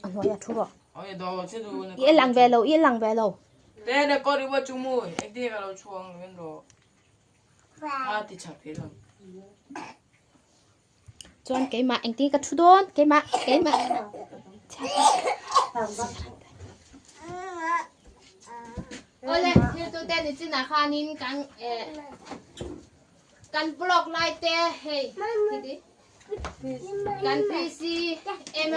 A hnuaiah thu rawh. I lang ve lo, i lang ve lo. Chuan keimah engtin ka thu dawn keimah keimah. Awle thil tu te nichinah khanin kan eh kan vlog lai te hei kan PC M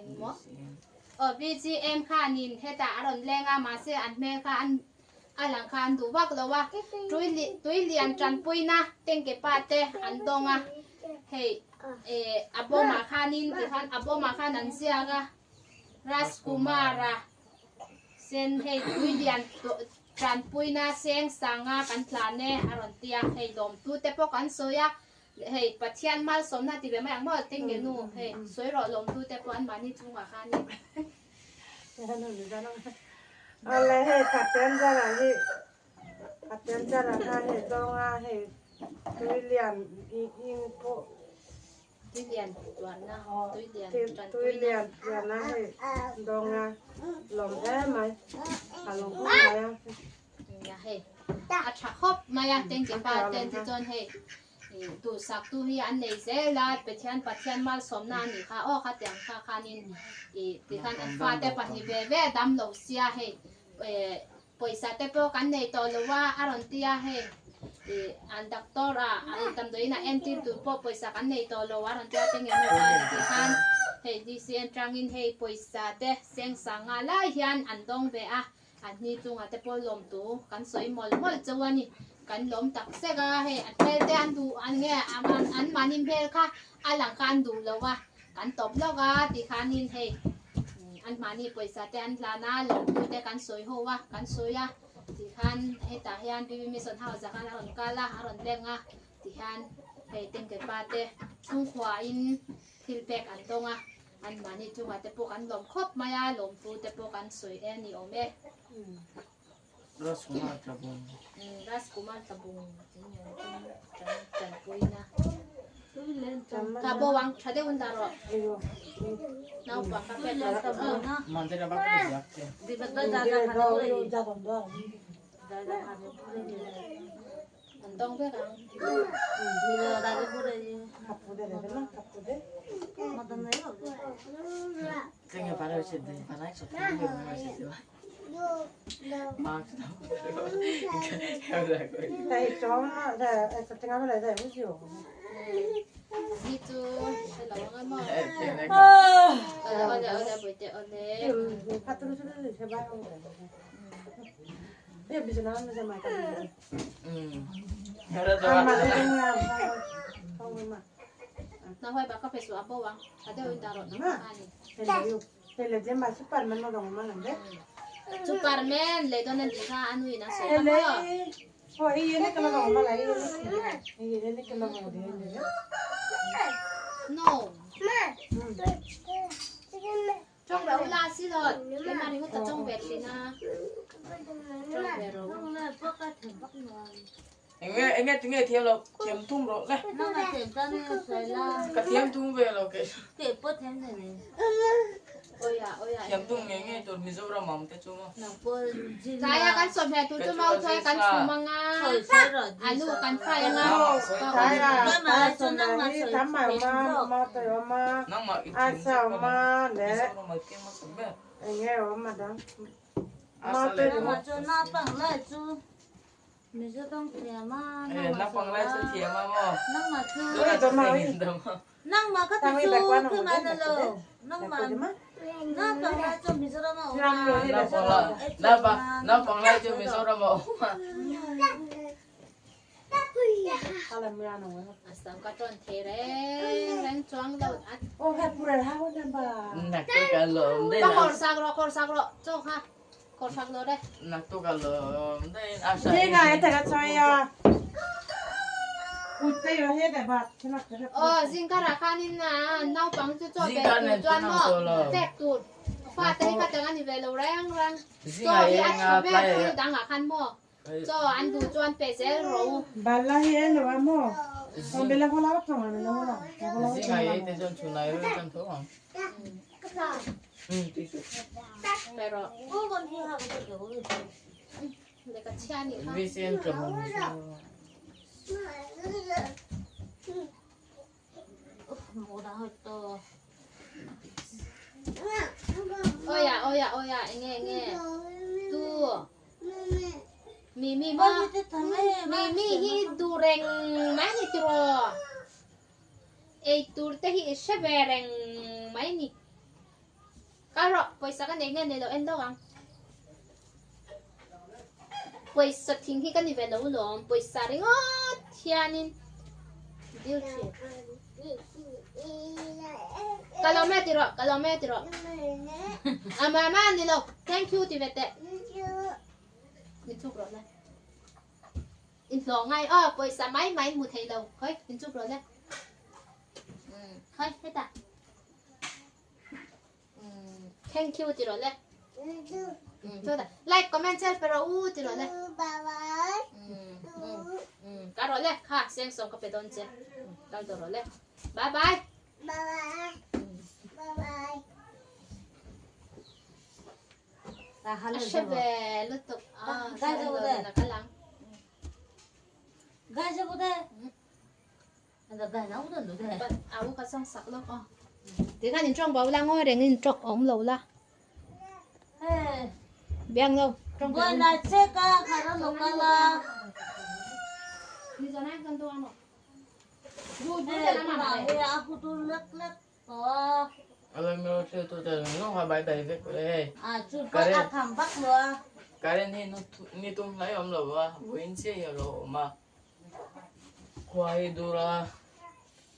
engmaw aw BGM khanin hetah a rawn leng a mahse an hmel kha an A lang kha an duh vak lo a, tui lian tanpuina tengke pa te an dawng a, hei eh a bawmah khanin tikhan a bawmah khan an ziak a, Rajkumara sen hei tui lian tanpuina seng sanga kan tlan e a rawn ti a, hei lawmtu te pawh kan sawi a, hei Pathian malsawmna ti ve mai ang maw tengke nu hei sawi rawh lawmtu te pawh anmahni chungah khanin. Awle hei Pathian zara hi Pathian zara kha hei zawnga hei tuilian in pawh tuilian tuarna tuilian tuilian tuarna hei dawnga lawm em mai a lawm khawp mai a. Nia hei a tha khawp mai a tengke pa ten te chuan hei Duhsak tu hi an nei zel a, Pathian Pathian malsawmna a nih kha aw khatiang kha khanin ih tikhan an fate pahnih ve ve dam lo sia hei eh pawisa te pawh kan nei tawh lo a a rawn ti a hei ih an doctor ah an damdawiin ah entir tur pawh pawisa kan nei tawh lo a rawn ti a teng emaw khan tikhan hei DCN tangin hei pawisa te seng sanga lai hian an dawng ve a. A hni chungah te pawh lawmtu kan sawi mawlh mawlh chauh a ni. Kan lawm tak sek a, hei a hmel te an duh an nge an mahni hmel kha a lang kha an duh lo a, kan tawp lawk a ti khanin hei an mahni pawisa te an hlan a, lawmtu te kan sawi ho a, kan sawi a ti khan hetah hian BB Mission House ah khan a rawn kal a, a rawn leng a ti hian hei Tengkepa te chhungkhuain thil pek an dawng a. An mahni chungah te pawh kan lawm khawp mai a, lawmtu te pawh kan sawi e ni awm e. Raskumar Tlabung. Raskumar Tlabung tanpuina. Ka bo ang tha deuh in dah rawh. Naupang ka pek rawh. Mandira bak ni jak che. An dawng vek ang. Ni chu hre lo ang emaw. Awle awle awle bawihte awle. Superman lei dawn a nih kha a nuin a sawi kha maw. No. Tawng ve ula si lo, keimah ringawt ka tawng ve thin a, tawng ve ro. Enge enge tinge thiam lo thiam thum rawh le. Ka thiam thum ve lo ke. Oia oia. Thiam thum nge nge tur Mizoram am te chu mo. Tlai a kan sawmhne tur chu mau thuai kan chhum anga alu kan fry anga. Nangmah i thiam Naupang lai chu Mizoram a awm a. Asam ka tawn thei reng reng chuang lo a. Naktuk a lawm daih Ka khawr sak rawh khawr sak rawh chaw kha khawr sak lo de. Naktuk a lawm daih Asha. Aw zingkarah khanin naupang chu chaw pek tur chuan maw pek tur fate hi kha tang a ni ve lo reng reng chaw hi a tha ber thil dangah khan maw chaw an duh chuan pe zel rawh u. Zingah ei te chuan chhunai rawh chuan tho ang. Pero lehkha chhia a nih kha. Awi ah awi ah awi ah enge enge tu Mimi maw Mimi hi duh reng mai a ni tiraw ei tur te hi i hre ve reng mai a ni kal rawh pawisa ka nei nge nei lo en deuh ang pawisa thing hi ka ni ve lo lawm pawisa ringawt hianin dil thin ka lo me ti rawh ka lo me ti rawh a mama ni lo thank you ti ve teh min chuk rawh le in hlawh ngai aw pawisa mai mai hmu thei lo khawi min chuk rawh le khawi hetah Thank you ti rawh le. Like comment share pe rawh u ti rawh le. Ka rawh le kha seng sawm ka pe dawn che. Kal tawh rawh le. Bye bye. A hre ve lutuk. A kal ang. A u ka zawng sak lawk aw. Tikhan in tawng bo la ngawi reng in tawng awm lo la. Biang lo tawng bo. Current hi ni tum hlai awm lo va, vawiin chiah hi a lo awm a. Khua hi dur a,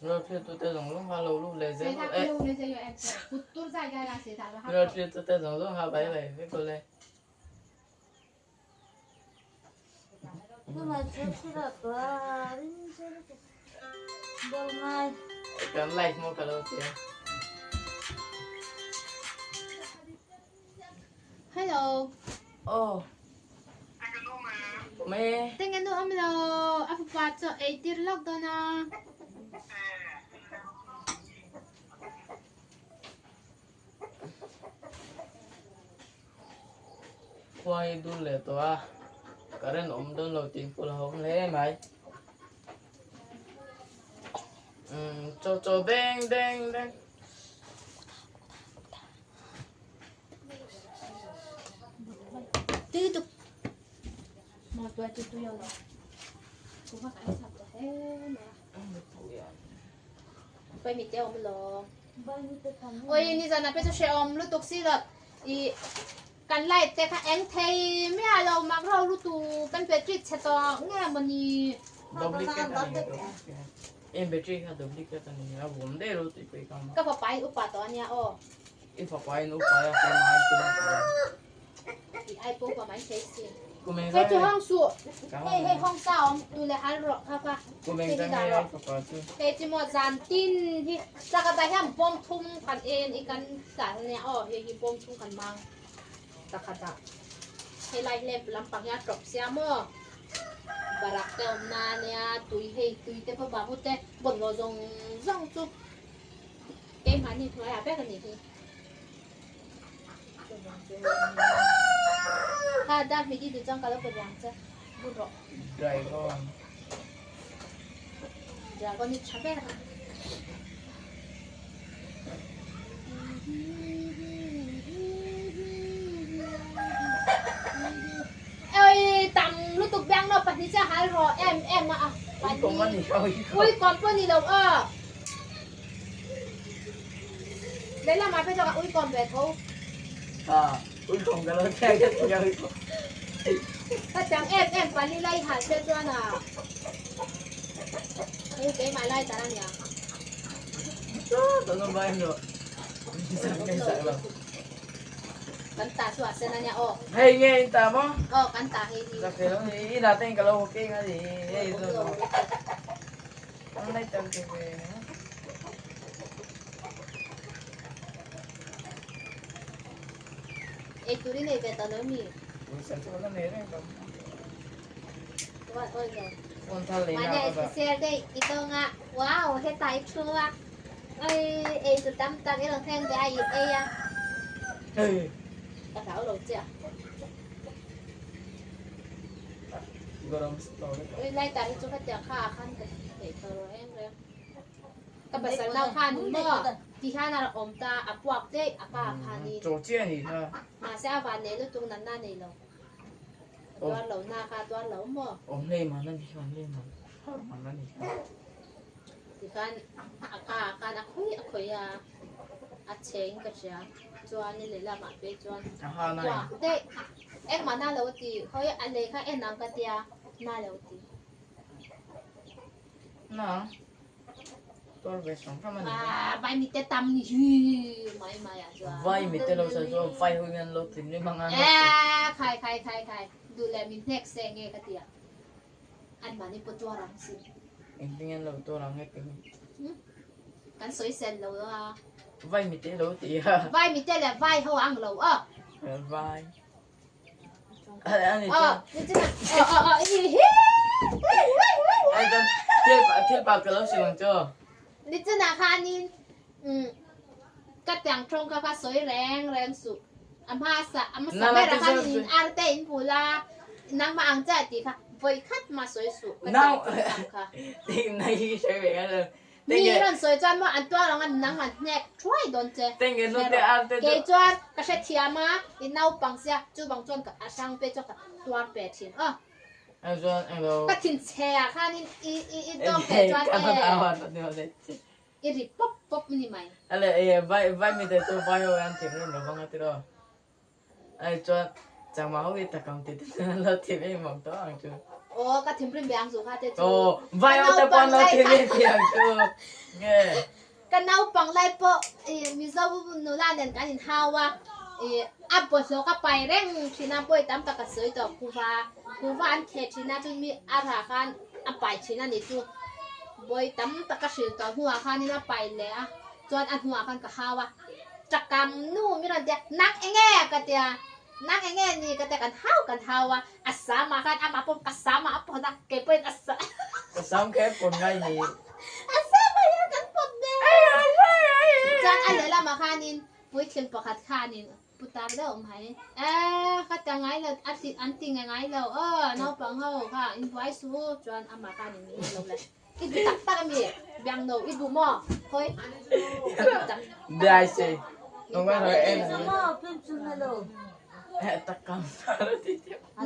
Rualhriatute zawng zawng kha lo lut leh zel rawh e. Rualhriatute zawng zawng kha bai bai vek rawh le. Kan live maw ka lo ti a. Hello. Oh. Me. Tenge nu awm lo. A fapa chu ei tir lawk dawn a. Khua hi dul leh tawh a. Current awm dawn lo tih pawh a awm hle mai. Chaw chaw deng deng deng. Oi ni zan a pe chu hrehawm lutuk si lo i kan light te kha eng thei miah lo mak ro lutuk kan battery chhe tawh nge mawni. Ka fapa in upa tawh ania aw. I fapa in upa a keimah in chu lang tawh. I ai pawh upa mai thei sin. Hei chu hawng suh. Hei hei hawng sa awm tu le hal rawh kha kha. Kumeng ta nge ai fapa chu. Hei chu maw zan tin hi sakata hian bawm thum kan en i kan tah ania aw hei hi bawm thum kan mang takhat ah. Hei lai lamp lampang hi a tawp sia maw. Barak te awm na ania tui hei tui te pawh babu te bawlhhlawh zawng zawng chu. Keimahni hnuaiah vek a nih hi. Kha dar hmih dih chuan ka lo pe ve ang che. Bun rawh. Dragon. Dragon hi tha ber a. Oi tam lutuk biang lo pahnih chiah hal rawh em em a. Pahnih. Ui kawm pawh ni lo aw. Lehlamah phei chuan ka uikawm ve tho. Ah, uikawm ka lo thleng ka ti a uikawm. Hetiang em em pali lai hal se chuan a hei keimah lai tar ania. Tawh nawm em rawh. Min sak lo. Kan ta chu a sen ania aw. Hei nge in ta maw? Aw kan ta hei hi. Zak thei lo ni, inah te in ka lo haw keng a ni. Hei chu. Ei tur i nei ve ta lo mi? Mahni a special daih i tawng a, wow hetah i thu a. Ai ei tur tam tak i rawn thleng ve a i ei a. Ka hlau lo che a. Ui lighter hi chu khatiang kha ah khan ka theih tawh lo reng reng. Ka pasal nau khan maw ti hian a awm ta a puak daih a ka ah khanin. Chaw chiah a nih kha. Mahse a van nei lutuk natna a nei lo. A tuar lo na kha a tuar lo maw. Awm hlei man a ni kha awm hlei man har man a ni kha. Tikhan a ka ah khan a khawih a khawih a, a chhe in ka hria. Chuan i lehlam ah phei chuan puak daih. Engmah na lo ti, khawi a lei kha en ang ka tia, na lo ti. Na, tuar ve hram hram a ni. Ah, vai mite tam ni hi mai mai ah chuan. Vai mite lo sa chu vai ho hian lo tlim rim ang a. Eh, khai khai khai khai, duh leh min hnek se nge ka tia. An mahni pawh tuar ang sin. Engtin nge an lo tuar ang nge tih hi. Kan sawi sel lo a. Vai mite lo ti a. Vai mite leh vai ho ang lo a. Vai. Ani chuan. Ani chuan thil thil pa ka lo hrilh ang chu. Nichina khanin ka tiang thawng kha kha sawi reng reng suh. A hmasa a hmasa berah khan in arte in bul a, nangmah ang chiah tih kha vawi khat mah sawi suh ka tiang thawng kha. Mi rawn sawi chuan maw an tuar ang a nangmah hnek thuai dawn che. Kei chuan ka hrethiam a, i naupang sia chuvang chuan ka a hrang pe chuan ka tuar pe thin aw. Ka thinchhe ah khanin i i i dawng ve chuan e i ri pawp pawp ni mai. Ale e vai vai mi te chu vai ho an thinrim lo vang a tiraw. Ai chuan changma ho hi takam ti te chuan an lo thinrim ang tawh ang chu. Aw ka thinrim ve ang chu kha te chu. Aw vai ho te pawh an lo thinrim ve ang chu. Nge. Ka naupang lai pawh i Mizo nula nen kan inhau a, i a bawlhhlawh ka pai reng thin a, pawi tam tak ka sawi tawh kuva, kuva an kheh thin a chumi a rah khan a pai thin a nih chu, bawi tam tak ka hrilh tawh hnuah khanin a pai leh a, chuan a hnuah khan ka hau a, Takam nu mi rawn ti a, Nak enge ka ti a, Nak enge ni ka ti a, kan hau kan hau a, a samah khan amah pawh ka samah a pawt a, kei pawhin a sa Ka sam kher pawn ngai ni. A samah hian kan pawt ve. Chuan a lehlamah khanin puitling pakhat khanin putar deuh awm hai e ka ta ngai lo a ti an ti nge ngai lo aw naupang ho kha in buai suh u chuan amah khanin min lo le i duh tak tak ami biangno i duh maw hawi i duh tak Dai se. Nong ngai em. Takam.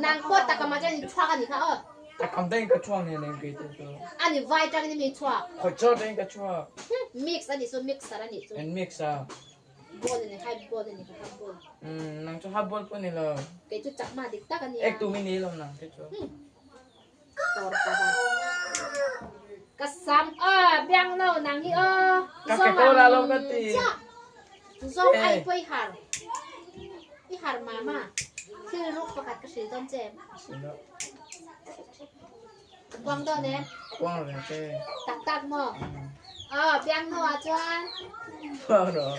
Nang pawh takam ah chuan in chhuak a nih kha aw. Takam deuhin ka chhuak nen eng kei te chu. A ni vai tangin mi chhuak. Khawi chaw deuhin ka chhuak. Mix a nih chu mixer a nih chu. En mix a. Ball a ni high ball a ni kha half ball. Umm nang chu half ball pawh ni lo. Kei chu chakma dik tak a nia. Ek tum i ni lo nang te chu. Tor pa va. Ka sam a biang lo nang hi aw. Ka ke ko la lo ka ti. Zawng ai pawh i har. I har mama. Thil ruk pakhat ka hrilh dawn che. Ka kuang dawn e. Kuang reng che. Tak tak maw? Aw biang hnu ah chuan. Kuang rawh.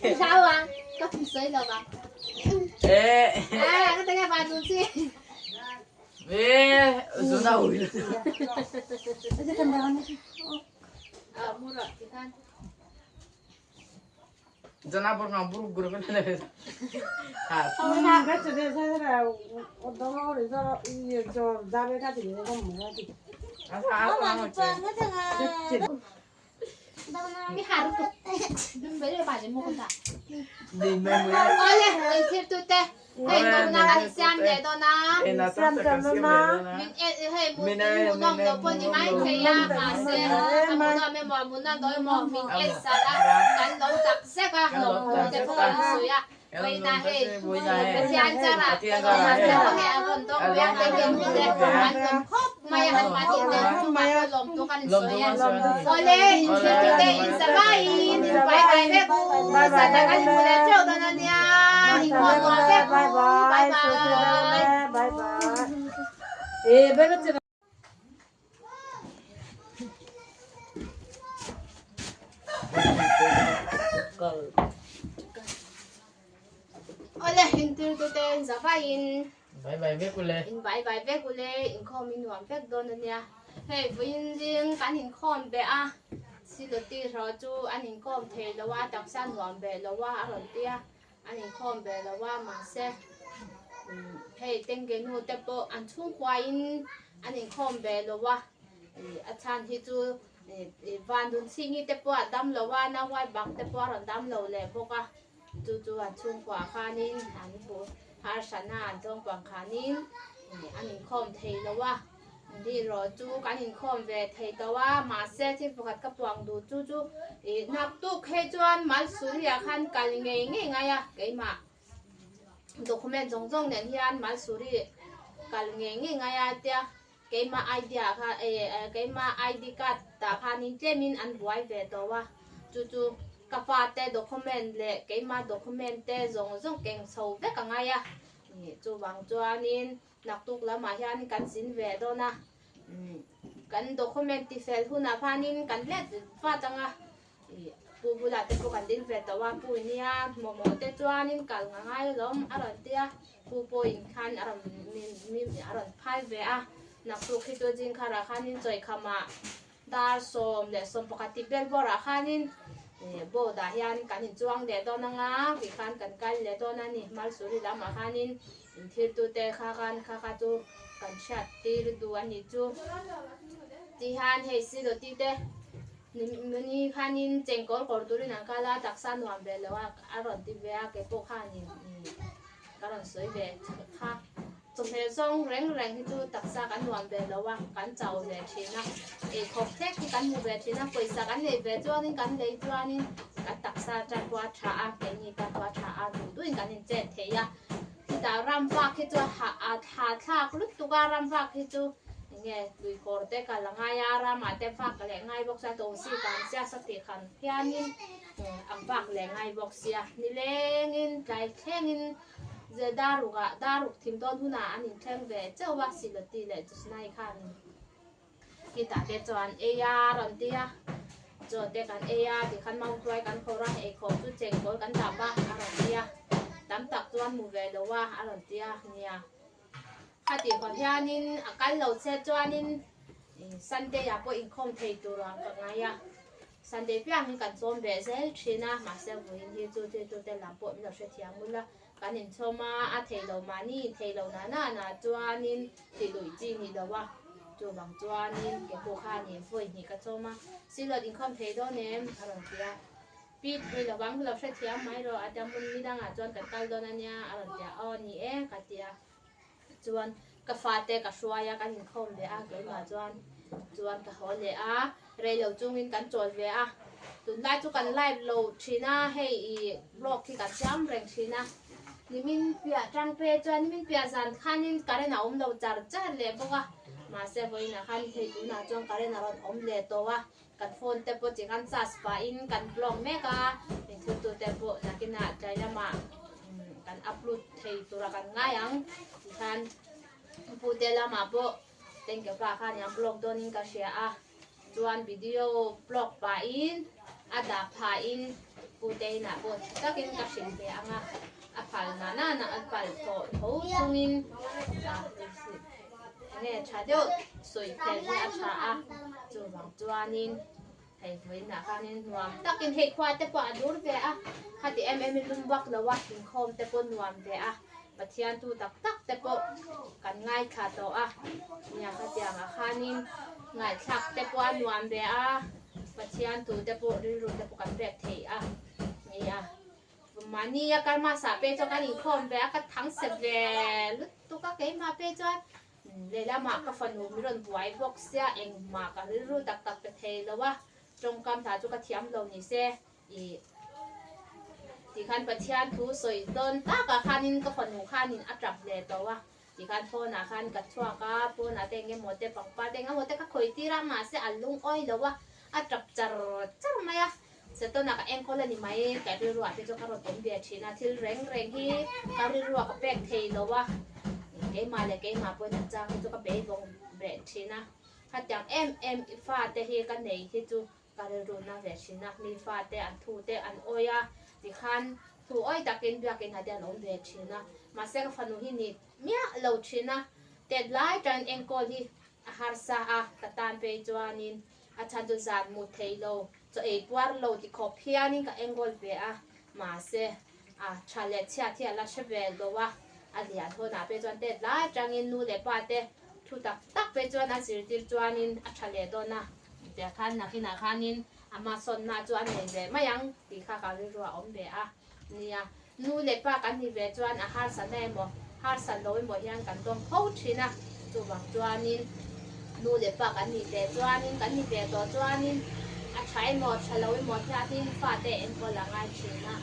I hlau ang. Ka hmu sawi lo vang. Eh. Ah, ka tanga van dun chi. Eh, zuna ui. Ah, mura ti khan. Jana bur na bur gur kan le. Ha. Mi har tuk. Dum bai le ba je mo ta. Di me mu. Ole, in thir tu te. Hei nawmna kan siam leh dawn a. Min en hei hmuhnawm lo pawh ni mai thei a mahse a hmuhnawm emaw a hmuhnawm lo emaw min en sat a kan lo tak zek a lawmtu te pawh kan sawi a vawiinah hei Pathian chara mahse pawh hei a rawn dawng viau te hian hmu te kan lawm khawp mai a an mahni te chungah pawh lawmtu kan insawi a awle inthiltu te insavaiin inpai bai vek u zan ah kan inhmu leh teuh dawn a nia inkhawm nuam vek u bye bye. Awle intirtu te inzavaiin Vai vai vek ule. In vai vai vek ule, inkhawm i nuam vek dawn a nia. Hei vawiin zing kan inkhawm beh a. Siloti hraw chu an inkawm thei lo a, taksa nuam ve lo a a rawn ti a, an inkhawm ve lo a, mahse hei Tengge nu te pawh an chhungkuain an inkhawm ve lo a, a chhan hi chu Vandunchhingi te pawh a dam lo a, Nauhuai bak te pawh a rawn dam lo leh bawk a, chu chu an chhungkuah khanin an harsatna an tawng pang khanin an inkhawm thei lo a. Ni rawh chu kan inkhawm ve thei tawh a, mahse thil pakhat ka puang duh chu chu ih naktuk hei chuan Malsuri-ah khan kal ngei ngei ngai a, keimah document zawng zawng nen hian Malsuri kal ngei ngei ngai a tia keimah ID ah khan eh keimah ID card ah khanin tlemin an buai ve tawh a, chu chu ka fate document leh keimah document te zawng zawng keng chho vek a ngai a, ih chuvang chuanin. Naktuk lamah hian kan zin ve dawn a, kan document tifel hunah khanin kan let vat ang a, pu bulah te pawh kan ding ve tawh a, pu nia mawhmawh te chuanin kal nga ngai alawm a rawn ti a, pu pawhin khan a rawn a rawn phai ve a, naktuk hi chu zingkharah khanin chawikhamah Dar 11 tih bel bawrah khanin boat ah hian kan inchuang leh dawn anga tih khan kan kal leh dawn a ni. Malsuri lamah khanin inthirtute kha khan kha kha chu kan hriat tir duh a nih chu. Ti hian hei Siloti te ni khanin chengkawl kawr turin an kal a, taksa nuam ve lo a a rawn ti ve a, keipawh khanin ka rawn sawi ve kha. Chawhmeh zawng reng reng hi chu taksa kan nuam ve lo a, kan chau ve thin a, eikhawp hlek hi kan hmu ve thin a, pawisa kan nei ve chuanin kan lei chuanin kan taksa tan pawh a tha a, keini tan pawh a tha a, duh duhin kan inchet thei a. Chutah ram vak hi chu a thla thlak lutuk a, ram vak hi chu enge luikawr te kal a ngai a, ramah te vak leh ngai bawk sia, tawngsi kan sia satih khan hianin a vak leh ngai bawk sia, nilengin tlai thlengin Ze daruk ah daruk thim dawn hunah an inthleng ve chauh a, Siloti leh Jusnai khanin khitah te chuan ei a rawn ti a, chaw te kan ei a tikhan mautuai kan khawr a, eikhawm chu chengkawl kan dap a a rawn ti a, tam tak chuan hmu ve lo a a rawn ti a, nia khatih khawp hianin a kal lo che chuanin Sunday ah pawh inkhawm thei tur ah ka ngai a. Sunday piang hi kan chawm ve zel thin a, mahse vawiin hi chu thiltute lam pawh min lo hrethiam ul a, kan inchawm a, a thei lo mahni inthei lo na na na chuanin tih luih chi ni lo a, chuvang chuanin ke pawh khanin vawi hnih ka chawm a, Silawt inkhawm thei dawn em? a rawn ti a, Pi thei lo vang lo hrethiam mai rawh, a tia hmun ni dangah chuan kan kal dawn a nia a rawn ti a, aw ni e ka ti a. Chuan ka fate ka hruai a, kan inkhawm ve a, keimah chuan chuan ka haw leh a, rei lo chungin kan chawl ve a, tunlai chu kan live lo thin a, hei i vlog hi kan siam reng thin a, nimin piah tang phei chuan nimin piah zan khanin current a awm lo char char leh bawk a, mahse vawiinah khan hei tunah chuan current a rawn awm leh tawh a, kan phone te pawh chi kan charge pahin kan vlog mek a, inthiltute pawh nakinah tlai lamah. Kan upload thei tura kan ngai ang tikhan pute lamah pawh tengke pa khan an vlog dawnin ka hria a chuan video vlog pahin a dah phahin pute inah pawh tha takin ka hrilh ve ang a a phal na na na a phal tawh tho chungin enge tha deuh sawi fel hi a tha a chuvang chuanin. Hei vawiinah khanin nuam takin hei khua te pawh a dur ve a, khati em em in lum vak lo a, inkhawm te pawh nuam ve a, Pathian thu tak tak te pawh kan ngaithla tawh a, nia khatiangah khanin ngaihthlak te pawh a nuam ve a, Pathian thu te pawh rilru te pawh kan pek thei a, nia mahni a karma sah pei chuan kan inkhawm ve a, ka thang sep ve lutuk a keimah pei chuan. Lehlamah ka fanu min rawn buai bawk sia engmah ka rilru tak tak pe thei lo a, tawngkam hla chu ka thiam lo ni se ih tikhan Pathian thu sawi dawn takah khanin ka fanu khanin a tap hle tawh a, tikhan phone ah khan ka chhuak a, phone ah te engemaw te pangpar te engemaw te ka khawi tir a mahse a lungawi lo a, a tap char char mai a, Setana ka enkawl a ni mai ka rilruah te chu ka rawn awm ve thin a, thil reng reng hi ka rilruah ka pek thei lo a, keimah leh keimah pawhin a chang hi chu ka beidawng ve thin a, khatiang em em i fate hi ka nei hi chu ka rilru na ve thin a, mi fate an thu te an awi a, tikhan thu awi takin biakin ah te an awm ve thin a, mahse ka fanu hi ni miah lo thin a, tet lai tan enkawl hi a harsa a, ka tan phei chuanin a chhan chu zan mu thei lo. Chaw ei puar lo ti khawp hianin ka enkawl ve a, mahse a tha leh chhiat hi a la hre ve lo a, a lian hawnah pawh chuan tet lai atangin nu leh pa te thu tak tak pawh chuan a zirtir chuanin a tha leh dawn a, tiah khan nakinah khanin a hmasawnna chu a nei ve mai ang tih kha ka rilru a awm ve a nia. Nu leh pa kan nih ve chuan a harsatna emaw harsat lo emaw hian kan dawng fo thin a, chuvang chuanin nu leh pa kan nih ve chuanin kan nih ve tawh chuanin a tha emaw tha lo emaw hianin fate enkawl a ngai thin a.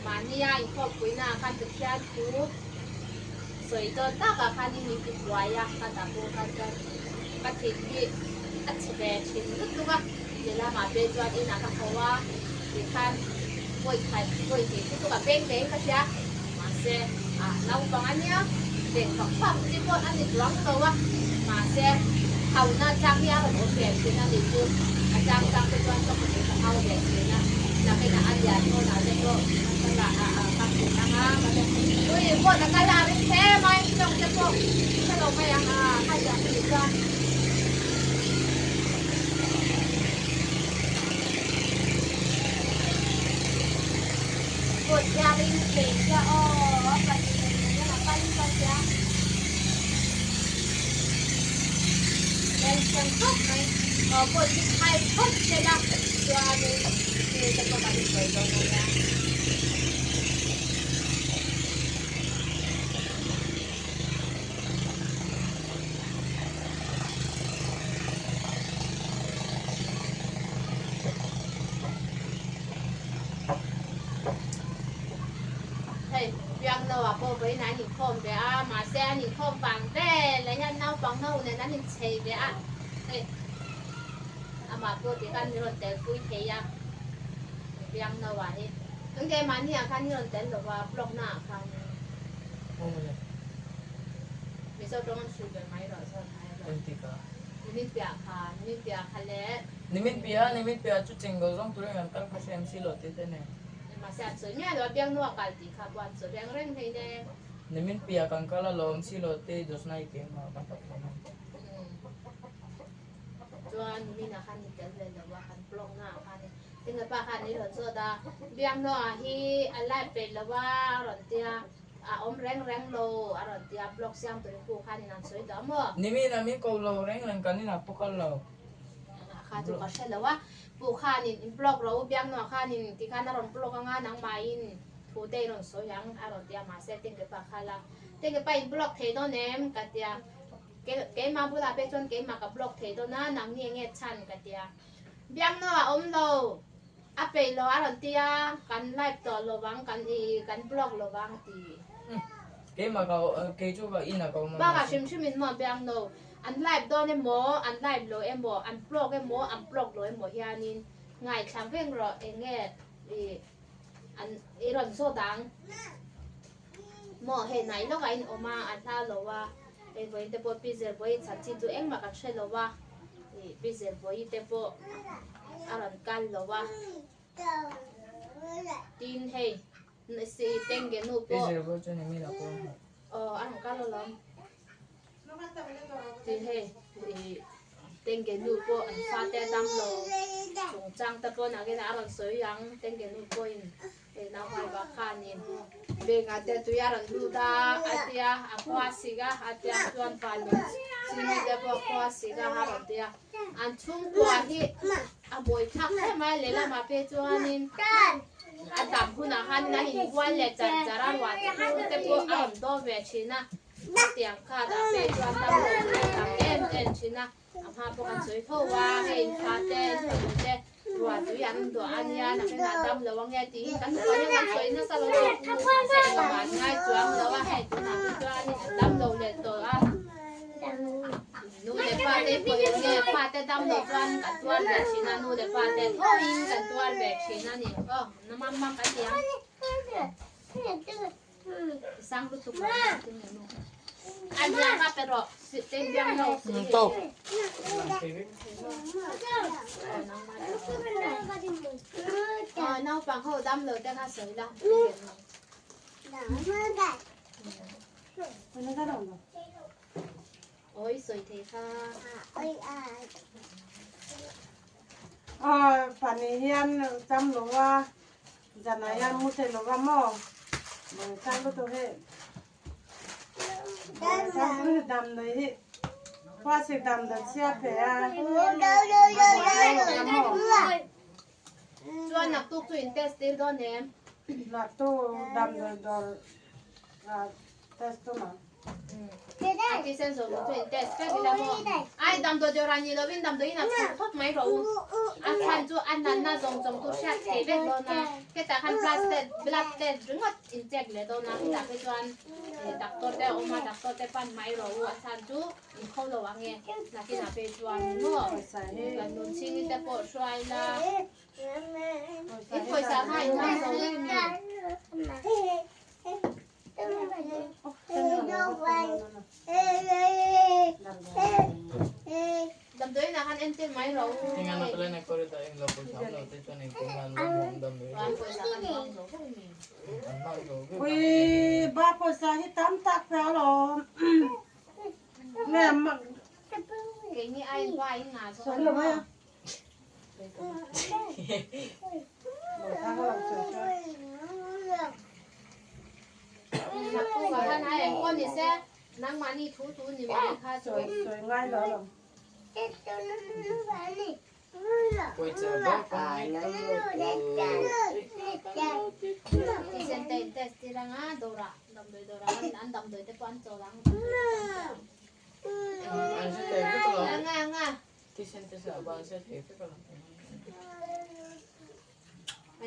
Mahnia inkhawmpuinaah khan Pathian thu sawi dawn takah khanin min ti buai a, ka dah pawh khan chuan ka thin hi a chhe ve thin lutuk a, lehlamah pawh chuan inah ka haw a tikhan Vawi khat, vawi hnih chu chu ka peng ve in ka hria. Mahse, ah naupang a nia, beng fak fak chi pawh a ni chuang lo a. Mahse, hauna chang hi a rawn awm ve thin a ni chu. A chang chang te chuan ka hmu ka hau ve thin a. Nakinah a lian hawnah te pawh ka la ah ah ka hrilh ang a. Mahse, ui pawh na kal a ring hle mai, tawng te pawh hre lo mai ang a, hetiang hi ni chuan. Kut hianin thei sia aw a pahnih nei nei a kal ka sia tension khawp mai aw kut hi khai phawt sela chuanin thil te pawh kan insawi dawn ania. Hei biakno ah pawh vawiin an inkhawm ve a, mahse an inkhawm vang vel ah hian naupang ho nen an inchei ve a, hei amah pawh ti khan min rawn tel pui thei a biakno ah hi engke mahni ah khan i rawn tel lo va blog na ah khan. Mizo tawng an hrilh ve mai rawh zawn ai rawh. Engtik ah? Nimin piah kha, nimin piah kha le. Nimin piah, nimin piah chu chengkaw zawng turin kan kal kha hre si lo tih te nen. Mahse an sawi miah lo a, biaknu a kal tih kha pawh an sawi reng reng hei ne. Nimin piah kan kal alawm si lo te Josna i keimah kan tak thawm a. Chuan nimin ah khan ni tel ve lo a, kan blog na ah khan tinge pa khan i rawn zawt a, biaknu ah hi a live peih lo a a rawn tia. A awm reng reng lo, a rawn ti a, blog siam turin pu khanin an sawi tawh a maw? Nimin a min ko lo reng reng kan inah pawh kal lo. A kha chu ka hre lo a, pu khanin in blog ro biaknuah khanin ti khan a rawn blog anga nangmahin thu te i rawn sawi ang a rawn ti a, mahse Tengke pa kha la Tengke pa in blog thei dawn em? ka ti a, keimah bulah pek chuan keimah ka blog thei dawn a, nangni enge chhan? ka ti a, biaknuah a awm lo. A peih lo a rawn ti a, kan live tawh lo vang, kan i kan blog lo vang a ti. Keimah ka kei chu ka in ah ka awm a. Bakah hrim hrim in maw biang no, an live dawn emaw, an live lo emaw, an blog emaw, an blog lo emaw hianin ngaithla veng rawh eng nge i an i rawn zawt ang maw hei hnai lawkah in awm a, a hla lo a, hei vawiin te pawh Pi Zirbawi chanchin chu engmah kan hre lo a. Ih pi Zirbawi te pawh a rawn kal lo a, tin hei si Tengge nu pawh. Pi Zirbawi chu ni mi lo pawh. Aw a rawn kal alawm. Tin hei ih Tengge nu pawh an fate a dam lo chungchang te pawh nakin a rawn sawi ang Tengge nu pawhin. Hei naupai bak khanin bengah te tui a rawn lut a, a tia a khua sik a, a tia chuan vanlawng chimi te pawh a khua sik a a rawn ti a, an chhungkua hi a buai thlak hle mai a lehlamah phei chuanin a dam hunah khanin an inbual leh char char a, ruah thur te pawh a rawn daw ve thin a, hetiang khat ah phei chuan damlo te a tam em em thin a. A hma pawh kan sawi tho a, hei in fa te, in fanu te ruah tui an duah a nia, nakinah dam lo ange tiin kan nupa hian kan sawi nasa lo chu mahse engmah an ngai chuang lo a, hei tunah te chuanin an dam lo leh tawh a, nu leh pa te pawh eng nge fa te dam loh chuan kan tuar ve thin a, nu leh pa te tho-in kan tuar ve thin a ni, aw na mam mam kan ti ang. Sang lutuk lo a biang a pe rawh te biang lo Tawk. Naupang ho dam lo te kha sawi la. Oi sawi thei kha. Aw pani hian cham lo a, zanah hian mu thei lo va maw? Chang lutuk hi damdawi hi khua sik damdawi chhia pe a. Chuan naktuk chu in test tir dawn em? Naktuk damdawi dawr ah test tum ang. A thisen zawh chu in test vek ila maw? Ai damdawi dawr ah ni lovin damdawi in a chhawk phawt mai rawh u. A chhan chu a natna zawng zawng chu hriat thei vek dawn a. Hetah khan blood test blood test ringawt in check leh dawn a. Hetah phei chuan doctor te a awm a, doctor te pan mai rawh u. A chhan chu in kho lo ang e. Nakinah phei chuan maw kan nun chhingi te pawh hruai la. In pawisa kha in hmang zo vek mi? Damdawiin ah khan entir mai rawh u. Ui ba pawisa hi tam tak fe alawm. Nge Keini aiin ba in ngah zawk sawi lo mai a.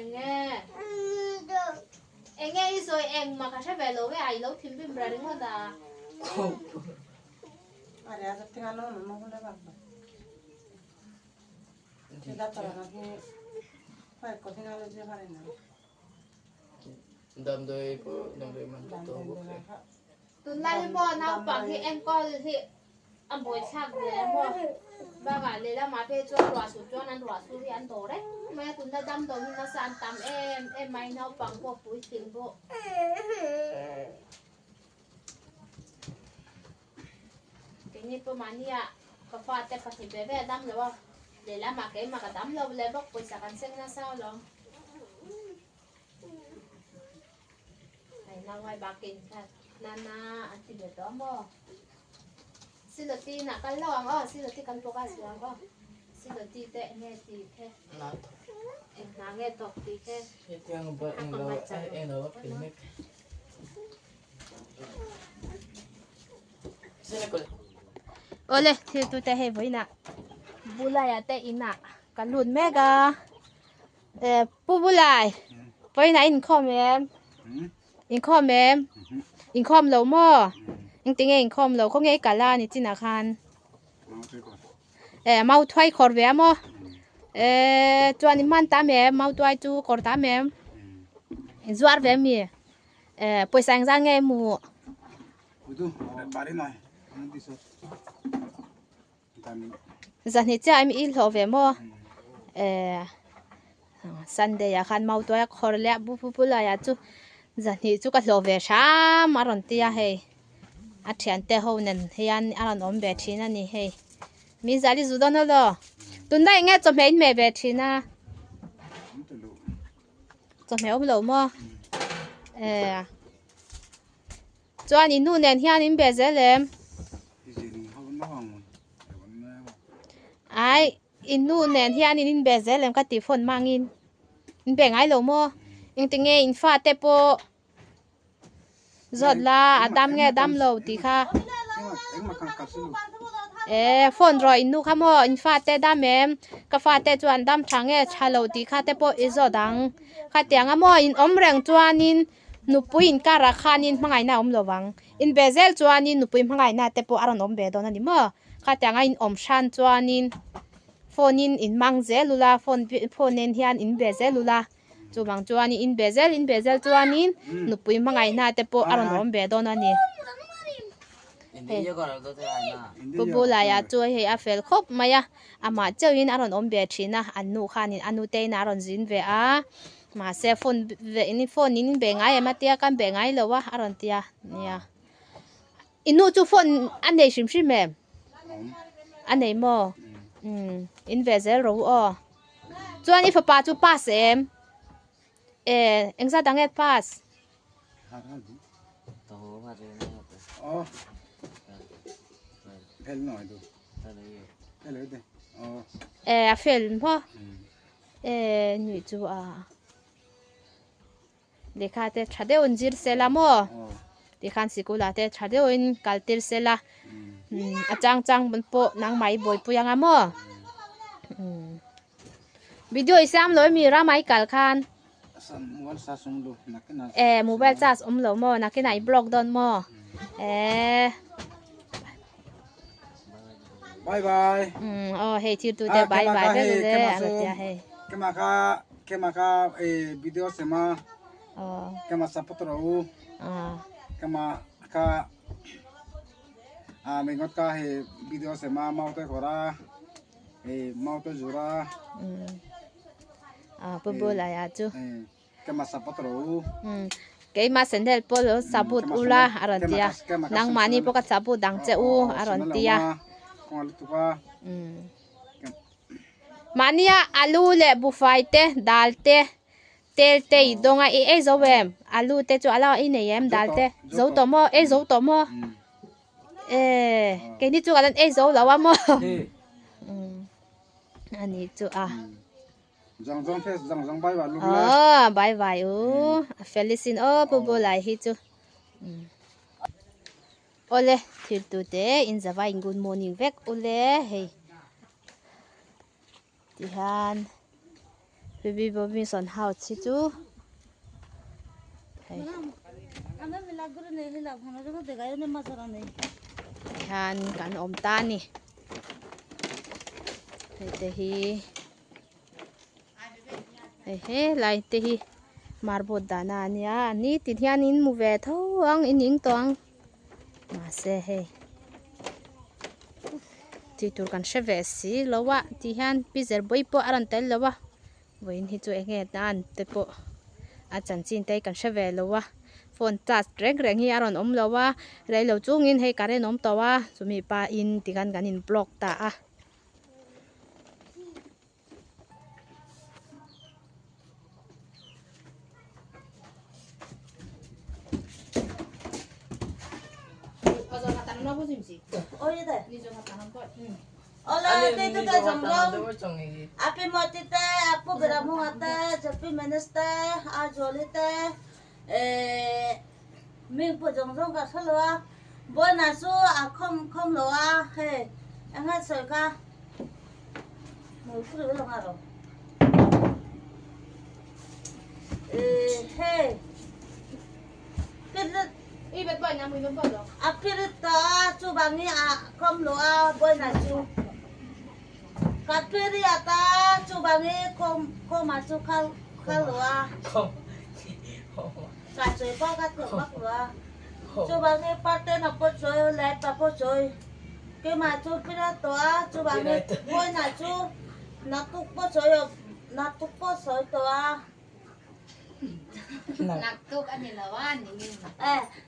Enge enge i sawi engmah ka hre ve lo e a i lo thinrim ber ringawt a. Tunlai hi maw naupang hi enkawl hi A buaithlak ve a maw? Bakah lehlamah phei chuan ruah sur chuan an ruah sur hi an daw reng mai a, tunna damdawi hi nasa an tam em em mai, naupang pawh puitling pawh. Keini pawh mahnia ka fate pahnih ve ve a dam lo a, lehlamah keimah ka dam lo leh bawk pawisa kan seng nasa alawm. Hei nauai bakin kha nana an ti ve tawh a maw? Siloti inah kal lo ang aw, siloti kan pawh kha a suang aw. Siloti te eng nge ti khe? Eng hna nge thawk ti khe? A ka ngai chak lo. Awle thil tute hei vawiinah Bulaiah te inah ka lut mek a. Pu Bulai vawiinah inkhawm em? Inkhawm em? Inkhawm lo maw? Engtinge inkhawm lo? Khawnge i kal a ni chinah khan? Eh mau thuai khawr ve a maw? Eh chuan i hman tam em? Mau tuai chu kawr tam em? In zuar ve mi? Eh pawisa engzat nge i hmuh? Zahni chiah i hlawh ve maw? Eh Sunday ah khan Mautuai a khawr leh a bu pu pu laiah chu zahni chu ka hlawh ve hram a rawn ti a hei a thiante ho nen hian a rawn awm ve thin a ni hei mi zal i zu dawn elaw tunlai eng nge chawhmeh in hmeh ve thin a chawhmeh awm lo maw eh Chuan i nu nen hian in be zel em? Ai, i nu nen hian in inbe zel em ka tih phone mangin. In be ngai lo maw? Engtinge in fate pawh zawt la, a dam nge dam lo tih kha. E, phone rawh in nu kha maw, in fate dam em? Ka fate chuan dam tha nge tha lo tih kha te pawh i zawt ang. Khatiang a maw in awm reng chuanin Nupui inkarah khanin hmangaihna a awm lo vang. Inbe zel chuanin nupui hmangaihna te pawh a rawn awm ve dawn a ni maw? Khatianga in awm hran chuanin phone in inhmang zel ula, phone phone nen hian inbe zel ula, chuvang chuanin inbe zel inbe zel chuanin nupui hmangaihna te pawh a rawn awm ve dawn a ni. Hei Pu Bulaiah chu hei a fel khawp mai a, amah chauhin a rawn awm ve thin a, an nu khanin a nutein a rawn zin ve a. Mahse phone ve in phone in be ngai em a tia kan be ngai lo a a rawn tia nia i nu chu phone a nei hrim hrim em a nei maw umm in ve zel ro aw. Chuan i fapa chu pass em? E engzat ang e pass? E a fel maw? E nuih chu a. Lehkha te tha deuhin zir sela maw tikhan sikul ah te tha deuhin kal tir sela a chang chang pawh nangmah i buaipui anga maw video i siam lo emi ramah i kal khan e mobile charge awm lo maw nakinah i block dawn maw e Bye bye. Aw hei thil tu te bye bye vek le a la tia hei. Kema kha kema kha e video sema. Kema support ro u. Kema kha a mengot ka he video sema mau te khora e mau te jura. A pu bul ai a chu. Keimah support rawh u. Keimah sandal pawh lo support ula a rawn ti a, nangmahni pawh ka support ang che u a rawn ti a. Mahnia alu leh bufai te, dal te, tel te i dawng a, i ei zo em? Alu te chu a lo i nei em dal te? Zo tawh maw? Ei zo tawh maw? E keini chu ka lan ei zo lo a maw? A nih chu a. Zang zang face zang zang bye bye luk le. Oh bye bye u. A felisin o pu bu lai hi chu. Ole thil tu te in zawa in good morning vek ule hei. Ti hian Bibi Bobinson house hi chu hei. Hian kan awm ta ni. Hei te hi hei helai te hi marble dahna a nia nitin hian in hmu ve tho ang in ing tawh ang mahse hei tih tur kan hre ve si lo a tih hian pi zerbawi pawh a rawn tel lo a vawiin hi chu eng nge dan te pawh a chanchin te hi kan hre ve lo a phone charge reng reng hi a rawn awm lo a rei lo chungin hei current awm tawh a chumi pahin tikhan kan in block ta a. Naktuk a ni lo a, nimin.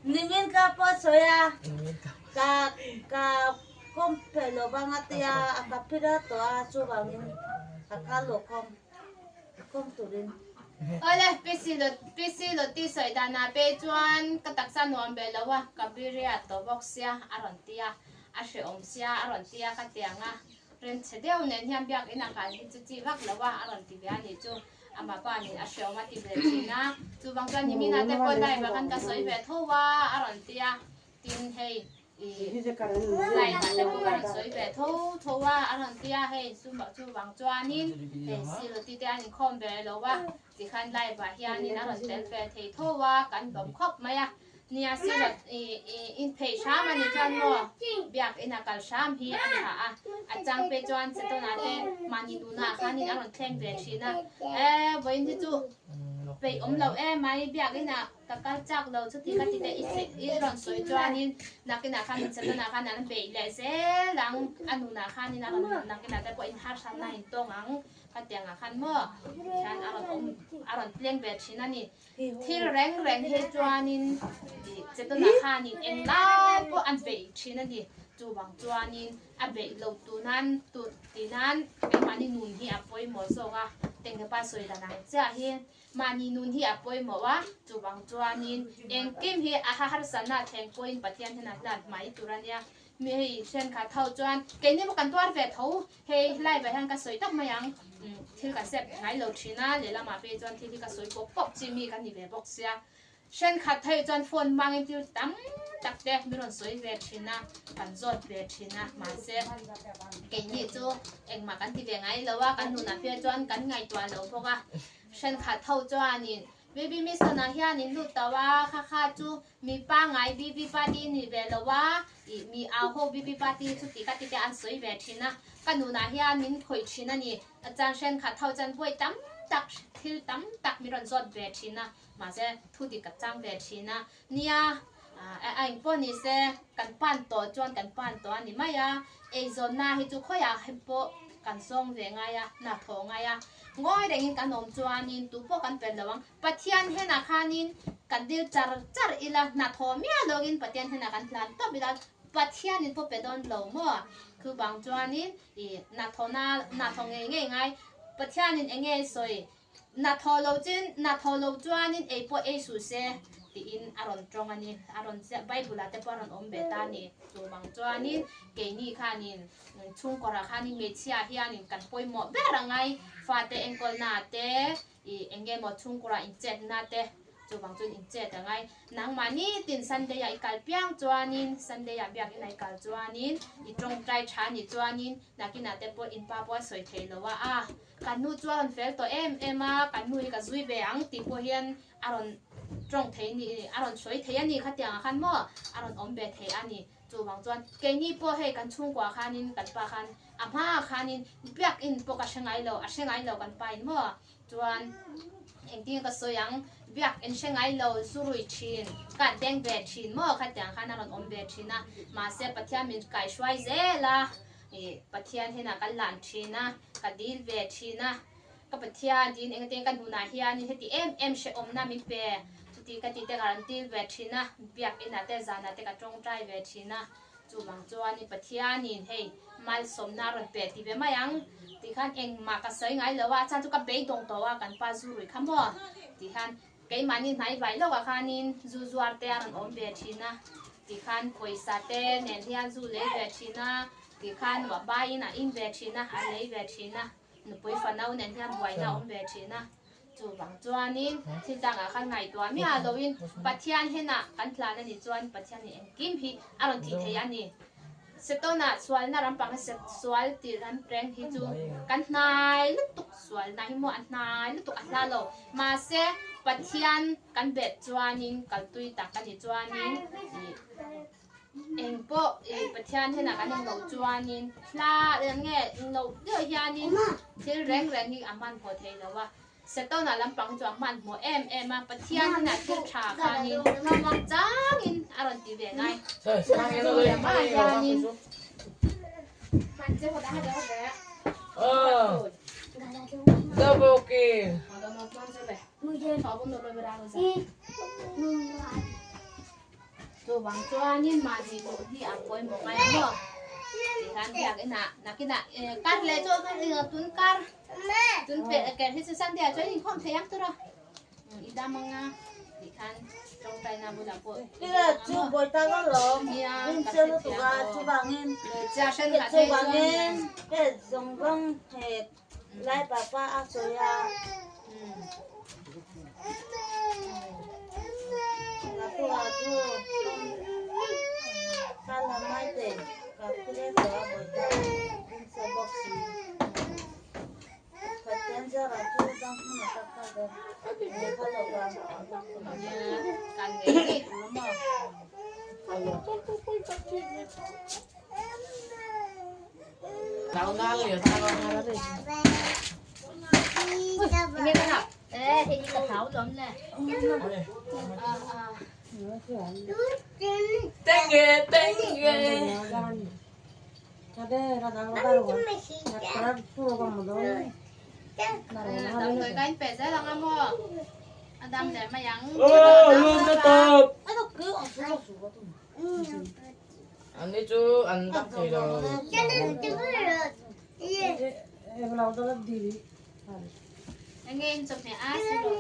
Nimin ka pawh sawi a, ka ka kawm phei lo vang a tia a ka phir a tawh a chuvangin ka kal lo khawm khawm turin. Awle, PC lo PC lo ti sawi danah pei chuan ka taksa nuam ve lo a, ka biriat tawh bawk sia a rawn ti a, a hrehawm sia a rawn ti a ka tiang a, Remchhe deuh nen hian biakinn a kal hi chu chi vak lo a, a rawn ti ve a nih chu. Amah pa nih a hreawm a ti ve thin a, chuvang chuan nimin ah te pawh live ah khan ka sawi ve tho a, a rawn ti a, tin hei ih live ah te pawh ka rawn sawi ve tho tho a, a rawn ti a, hei chuvang chuanin hei Siloti te an inkhawm ve lo a, Tikhan live ah hianin a rawn tel ve thei tho a, kan lawm khawp mai a. Nia Silot in phei hram a ni chuan maw biakinn a kal hram hi a tha a, a chang pe chuan Chetona te mahni nuna ah khanin a rawn thleng ve thin a. E vawiin hi chu peih awm lo emai biakinn ah ka kal chak lo chuti ka ti te i rawn sawi chuanin nakinah khanin Chetona khan an beih leh zel ang a nunah khanin a rawn nakinah te pawh inharsatna a intawng ang. Khatiang ah khan maw hian a rawn awm a rawn tleng ve thin a ni. Thil reng reng hi chuanin ih Chetana khanin eng lai pawh a beih thin a ni. Chuvang chuanin a beih lo tu nan tu ti nan keimahni nun hi a pawimawh zawk a. Tengge pa sawi dan ang chiah hi mahni nun hi a pawimawh a, chuvang chuanin engkim hi a harsatna thleng pawhin Pathian hian a hlan mai tur a nia. Mi hei thenkhat ho chuan keini pawh kan tuar ve tho, hei live ah hian ka sawi tak mai ang, thil ka sep ngai lo thin a, lehlamah phei chuan thil hi ka sawi pawp pawp chi mi ka ni ve bawk sia. Thenkhat ho chuan phone hmangin thil tam tak te min rawn sawi ve thin a, kan zawt ve thin a, mahse keini chu engmah kan ti ve ngai lo a, kan nunah phei chuan kan ngaihtuah lo bawk a. Thenkhat ho chuanin Baby Mission ah hian in lut tawh a, kha kha chu Mi pangai BB party ni ve lo a, ih mi au ho BB party chu tih ka ti te an sawi ve thin a, ka nunah hian min khawih thin a ni. Chan hrenkhat ho chuan buai tam tak thil tam tak min rawn zawt ve thin a, mahse thu dik ka chang ve thin a. Nia, a engpawh ni se kan pan tawh chuan kan pan tawh a ni mai a, eizawnna hi chu khawiah hi pawh kan sawng ve ngai a, hna thawh ngai a, ngawi rengin kan awm chuanin tupawh kan pel lo ang. Pathian henah khanin kan dil char char ila, hnathawh miah loin Pathian henah kan hlan tawp ila, Pathianin pawh pe dawn lo maw? Chu vang chuanin i hnathawhna hnathawh ngei ngei ngai Pathianin eng nge sawi? Hnathawh lo chin hnathawh lo chuanin ei pawh ei suh se tiin a rawn tawng a ni, a rawn ziah Bible ah te pawh a rawn awm ve ta a ni. Chu vang chuanin keini khanin chhungkawrah khanin hmeichhia hianin kan pawimawh ber a ngai, fate enkawlna te, I eng nge maw chhungkura in chet na te chuvang chuan in chet a ngai. Nangmah nitin Sunday ah i kal piang chuanin Sunday ah biakinn ah i kal chuanin i tawngtai tha anih chuanin nakinah te pawh in pa pawh a sawi thei lo a, a kan nu chu a rawn fel tawh em em a, kan nu hi ka zui ve ang tih pawh hian a rawn tawng thei ni a rawn sawi thei a ni khatiang ah khan maw a rawn awm ve thei a ni. Chuvang chuan keini pawh hei kan chhungkua khanin kan pa khan a hmaah khanin biakinn pawh ka hre ngai lo, a hre ngai lo kan pa in maw chuan engtin ka sawi ang biakinn hre ngai lo zu rui thin ka deng ve thin maw khatiang khan a rawn awm ve thin a, mahse Pathian min kaihruai zel a, ih Pathian hian ka lan thin a, ka dil ve thin a, ka Pathian tiin engtin ka hnunah hianin heti em em hrehawmna min pe chuti ka tih te ka rawn dil ve thin a, biakinn ah te zanah te ka tawngtai ve thin a. Chuvang chuan i Pathianin hei malsawmna a rawn pe ti ve mai ang tih khan engmah ka sawi ngai lo a, a chhan chu ka beidawng tawh a kan pa zu rui kha maw tih khan keimahni hnai vai lawkah khanin zu zuar te a rawn awm ve thin a tih khan pawisa te nen hian zu lei ve thin a tih khan baiin a in ve thin a, a lei ve thin a. Nupui fanau nen hian buaina a awm ve thin a, chuvang chuanin thil dangah khan ngaihtuah miah loin Pathian henah kan tlan a nih chuan Pathianin engkim hi a rawn tih thei a ni. Setana sualna rampang hi sual tih ram reng hi chu kan hnai lutuk sualna hi maw a hnai lutuk a hla lo. Mahse Pathian kan bet chuanin kaltui tak a nih chuanin ih Eng pawh i Pathian henah kan inlo chuanin hla eng nge inlo deuh hianin thil reng reng hi a hmanhmawh thei lo a, Setana lampang hi chu a hmanhmawh em em a, Pathian henah thil tha khanin changin a rawn ti ve ngai. Lehmah hianin Chuvang chuanin mahni duh hi a pawimawh ngai a maw? Tihian biak inah nakinah kar leh chu tun kar tun pe ker hi chu Sunday ah chuan inkhawm thei ang tur a i dam anga tikhan tawngtaina bulah pawh Tira chu bawi ta lo lawm rin che lutuk a chuvangin chuvangin he zawng zawng he Lai papa a sawi a. Ka chu ka la mai te ka phile zo a bawi ta in sa bawk si. Pathian zara chu dang hmun a tak kha ka ne kha lo va. Kan ngei ngei tur maw. An ni chu an dak thei lo. Enge in chawhmeh a si lo.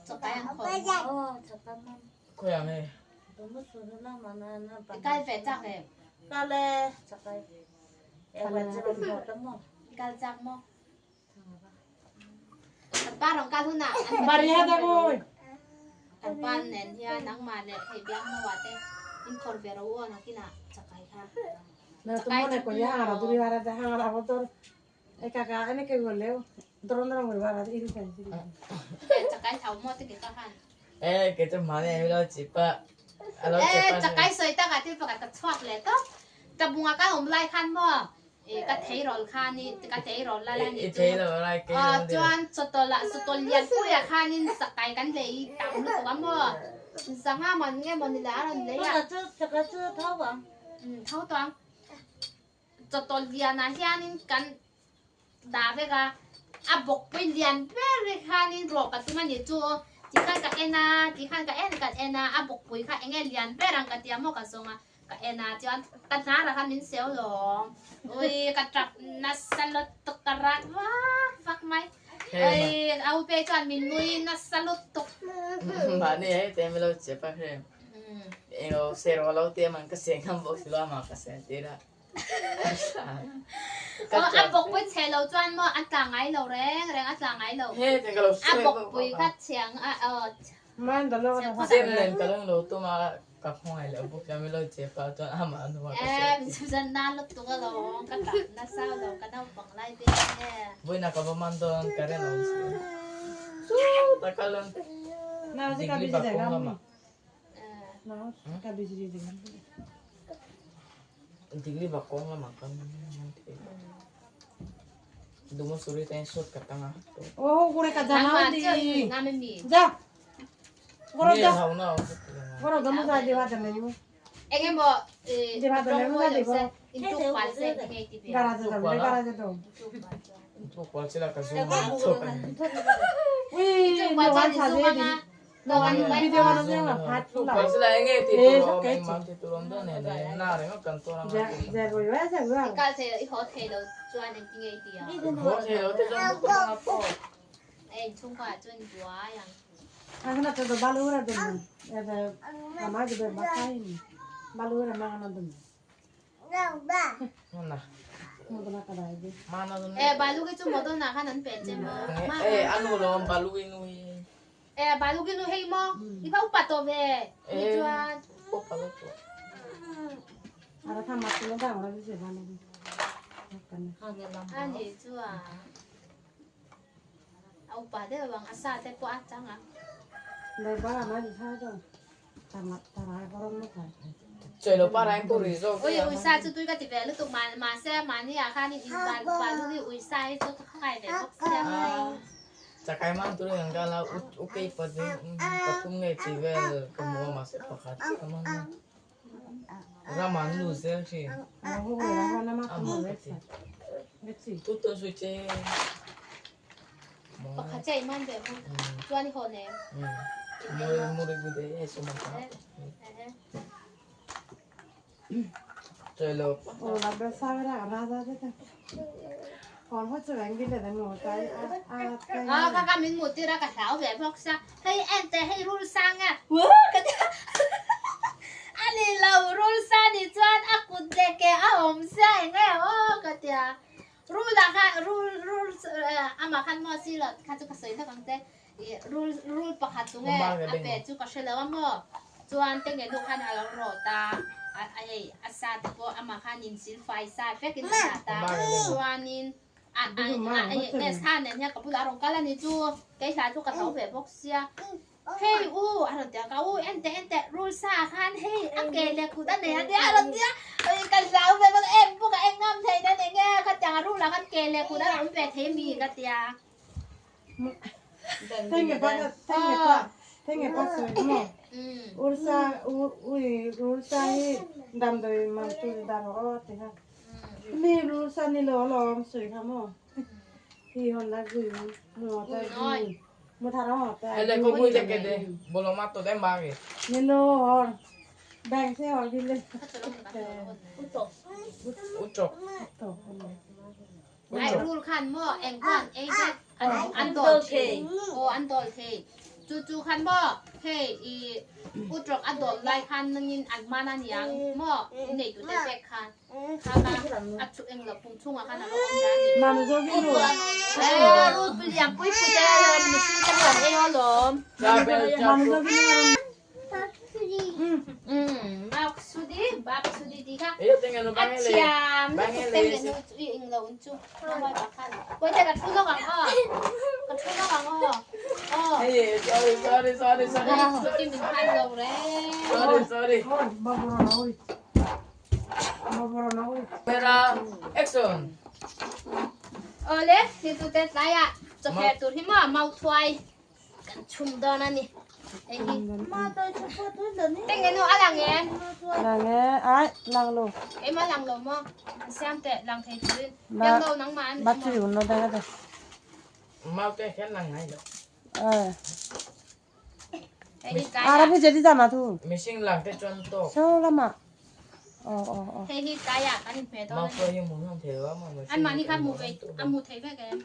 Chakai an khawn maw? Aw chakai man. Khawiah nge? I kal ve chak em? Kal e chakai. I kal chak maw? Kan pa rawn kal hunah an Maria da mawi. Kan pa nen hian nangmah leh hei biang mawa te in khawr ve ro u aw nakinah chakai kha. Na tu mone ko ya hangara duri bara da hangara bodor e kaka ene ke golleo doron doron guri bara iri sai siri. Chakai thau maw te ke ka khan. E ke chu mahni a lo chip a a lo E chip a chakai sawi takah thil pakhat ka chhuak leh tawp. Tabunga kan awm lai khan maw I ka theirawl khanin ka theirawl la la ni chu aw chuan chawtawl ah chawtawl lian pui ah khanin chakai kan lei tam lutuk a maw zanga man nge maw ni la a rawn lei a umm tho tawh ang chawtawl lian ah hianin kan dah vek a a bawkpui lian ber hi khanin rawh ka tum a ni chu tikhan ka en a tikhan ka en ka en a a bawkpui kha enge lian ber ang ka tia maw ka zawng a. Ka en a chuan ka hnar ah khan min seu lawm. Ui ka tap nasa lutuk ka rat vak vak mai. Ui a u pei chuan min nui nasa lutuk. Mahni hei te milo chep a hrem. Eng ser lo te man ka seng ngam bawk si lo ama ka sen tir a. A bawkpui chhe lo chuan maw a tla ngai lo reng reng a tla ngai lo. A bawkpui kha chhiang a Man da lo na Zem nen ka lung lo tum a ka khawngaih loh bawk sia milo chep a chuan amah a hnungah ka seh. Em Susan na lutuk alawm ka tap nasa lo ka naupang lai ve nge. Vawiinah ka va man dawn ka ren awm si. Chu taka lung Digli bakawng lamah. Digli bakawng lamah ka man thei. Dumasuri te suit ka tang a. Oh, gore ka jana di. Ja. Gore ja. Gore da musa di bata ne ni. Enge mo Di bata ne musa di gore. In tu kwal se nge ti be. Garaje da ne garaje do. Tu kwal chila ka zoom ma to ka. Ui, no wan sa de di. Video wan ne ma phat Tu kwal chila enge ti tu ro eng ma ti tu rom do ne ne na re ma kan to ra ma. Ja go ya ja go. I kal thei i haw thei lo chuan eng ti nge i ti a. Haw thei lo te chuan ka tang a po. Ei chhungkua ah chuan buai ang. Agna to balura dum. Ebe amaj be makai ni. Balura ma na dum. Mana? Modona ka dai di. Mana dum. E balu ki chu modona khan an pe che mo. E anu lo balu ki nu hi. E balu ki nu hei mo. I va upa tawh ve. Ni chuan. Upa lo tawh. Ara tha ma tu da ora se balu. Ani chuan. A upa deuh ang a sa te pawh a chang ang. Dai bara ma di tha do. Ui uisa chu tui ka ti ve lutuk mahse mahni ah khanin in bal bal hi uisa hi chu ka khawngaih ve bawk sia Chakai man tur in an kal a u kei pathum nge tih vel ka hmu a mahse pakhat chiah ka man a ram an lu zel thin amah ka ti tu tun sui che Pakhat chiah i man ve maw chuan i haw nem. Ka ka min hmuh tir a ka hlau ve bawk sia hei en teh hei rul sang a ka ti a a ni lo rul sa ni chuan a kut leh ke a awm sia eng nge aw ka ti a rul ah khan rul rul amah khan maw si lo kha chu ka sawi hlek ang che. Ih rul rul pakhat chu nge a pe chu ka hre lo a maw chuan te nge nu khan a lo rawt a a hei a sa te pawh amah khan in sil fai sa vek in a dah ta chuanin a a a sa nen hian ka bulah a rawn kal a ni chu kei hla chu ka tho ve bawk sia hei u a rawn ti a ka u en teh en teh rul sa ah khan hei a ke leh kut a nei a nia a rawn ti a ka hlau ve bawk em bawk a eng ngam thei na ni nge khatiang a rul ah khan ke leh kut a rawn awm ve thei mi ka tia. Tenge pa tenge pa tenge pa soi mo. Ursa ui ursa hi damdoi man tu dar o te ha. Mi ursa ni lo lo soi kha mo. Hi hon la gui mo ta gui. Mo thara ho ta. Ele ko gui te ke de bolo ma to de ma ge. Ni lo hor. Bang se hor gi le. Uchok. To. Ai rul khan maw eng khan ei te an dawl thei aw an dawl thei Chu chu khan maw hei i uṭawk a dawn lai khan nangin an man a niang maw in neitute pek khan kha kha a chhuk eng lo pum chhungah khan a lo awm ve a ni. Ee rulpui lian pui pui te mihring te pawh an ei alawm. Bak sudi bak sudi tih kha a thiam lutuk te nge nu chu i englo in chu Mawai bak khan Pawite ka thu lawk ang aw ka thu lawk ang aw aw Sorry sorry sorry sorry Chuti min khan lo reng Sorry sorry Camera action Awle ni tu te tlaiah chawhmeh tur hi maw Mauthuai Kan chhum dawn a ni. Hei hi. Tenge nu a lang em? Lang e, ai lang lo. Keimah lang lo maw? An siam teh lang thei turin. Piang lo nangmah an Ba chu yun lo dai da. Mau te khen lang ngai lo. Eh. Hei hi tlai Ara bi jadi jana tu. Missing lang te chuan to. So lama. Oh oh oh. Hei hi tlaiah kan inhmeh dawn Mau a ni. te hi mu hnom thei lo a maw. An mahni kha mu ve a mu thei vek em?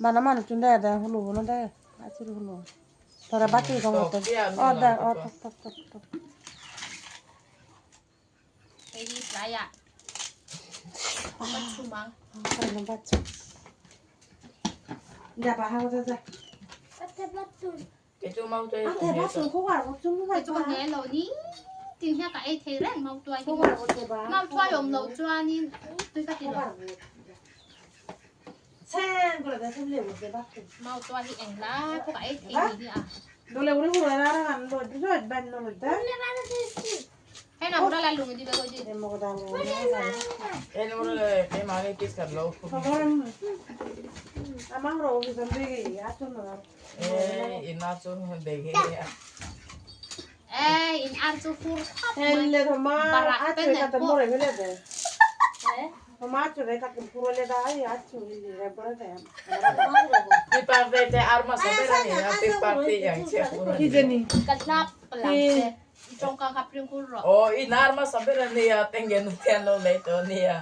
Mana mana chun da da hulu no da achuru hulu. Tora batu song Tok to. tia mi Oh da lang te oh chuan. tok tok tok tok. Hei hi tlaiah ka chhum ang. Kare no batu. Ja pa ha da da. Kei chu mau te A te batu ko war ko chung Kei ba chu ka hne lo ni tin hian ka ei thei reng mau tuai hi Ko maw. war ko te ba. Mau tuai awm loh chuanin tui ka ti Ko lo. war ko. Chen ko da sem le ko te batu. Mau tuai hi eng lai pawh ka ei thei ni hi a. Dole uri hulu ra ra lo jo ban no lo da. Hei na hura la lung di be ko di. E mo da mo. Hei no le kei mahni piece khat lo. Amang ro bi sam be ge a chun no. Eh in a chu be ge a. Eh in ar chu fur khawp mai. Elle to ma Barak a te chu nen ka ta pawh. mo re le de. Ma chu re ka kum puro le da ai a chu le re bore de. Pi parte te arma sa bera ni a pi parte yang che pura. Ki jeni. Ka hlap palang che. I tawngka kha pring kur rawh. Oh in arma sa bera ni a tenge nu ten lo le to ni a.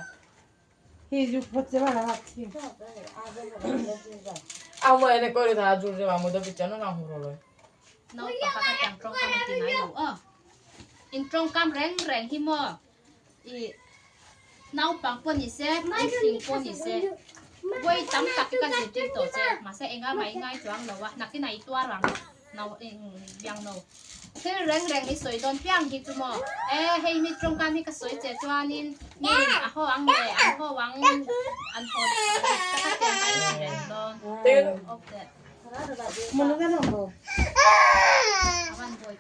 Hi ju phot che ba na chi. Amo ene kori tha jur je amu do pichano na huro lo. No pakhat a tiang tawngkam ti ngai lo aw. In tawngkam reng reng hi maw i naupang pawh ni se puitling pawh ni se vawi tam tak hi ka zirtir tawh che mahse enga mah i ngai chuang lo a nakinah i tuar ang no biang no thil reng reng i sawi dawn piang hi chu maw e hei mi tawngkam hi ka sawi che chuanin mi a haw ang le an haw ang an haw tak a tiang kha i ti reng dawn Tin awk teh. Mo no ga no bo. Avan bawi.